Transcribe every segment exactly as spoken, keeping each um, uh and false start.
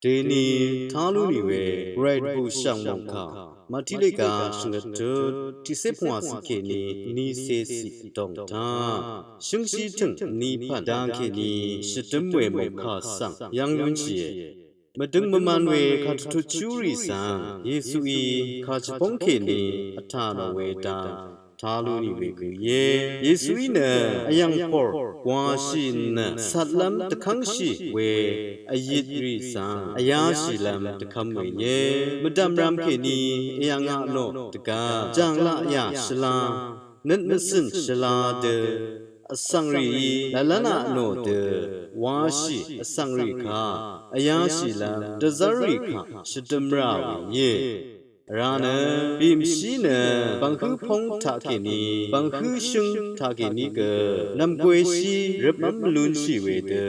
Dèní tá lú nì we Gvray dvbùshv̀ng mòngkà Màtí lèga shvngøt tut tiqcé pvngwà cì kèní nícé cì vdòng taq shǿngshí tø̀ng ní pv̀n dang kèní shvdǿm we mòngkà svng yv́ng lúnshìe. Mvdøng mvman we kàdvtut shúrì svng Yesuí kàshvbóng kèní vtà nò we dang tá lú nì we gø íe. Yesuí nø vyv̀ng pòr gwàshì nø catlv́m dvkv́ngshì we vyit rì svng vyáshìlv́m dvkv́m we íe. Mvdv̀m rv̄m kèní vyv̀ng a nò dvgvp jàng laqyà shvla nøt mvcø̀n shvla dø vsvng rìí lvlv́n a nò dø wáshì vsvng rì kaq vyáshìlv́m dvzv́r rì kaq shvdøm rà we íe. Vrá nø bìmshí nø bv̀nghǿ póng taqkèní bv̀nghǿ shǿng taqkèní gø nv̀mgweshí rvpmv́m lúnshì we dø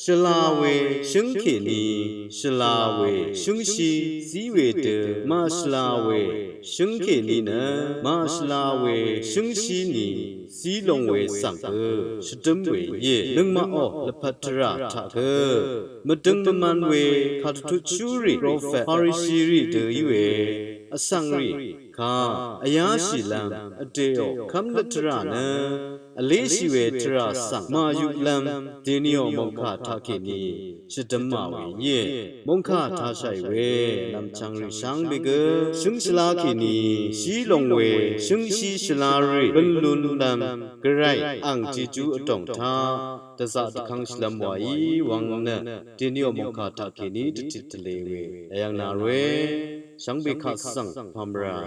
shvla we shǿng kèní shvla we shǿngshí zí we dø màshvla we shǿng kèní nø màshvla we shǿngshí ni zí long we svng gø shvdǿm we íe. Nøngmaqò lvpat tvrà taq gø mvdøng mvman we kàdvtut shúrì profet Parishi rì dø í we vsvng rì kaq vyáshìlv́m vdèò kv́m lvtvrà nø vléshì we tvrà svng màyuqlv́m dènìò mòngkà taqkèní shvdǿm mà we íe. Mòngkà tashàì we nv̀mchvng rì shvngbe gø shǿng shvla kèní shí long we shǿngshí shvla rì bøn lúnlv́m Gvray àng jejú vdòng taq dvzaq dvkv́ng shvlv́m wàí wvng nø dènìò mòngkà taqkèní dvtit tvlē we vyv̀ng nà rwe shvngbe kaq svng pàmvrà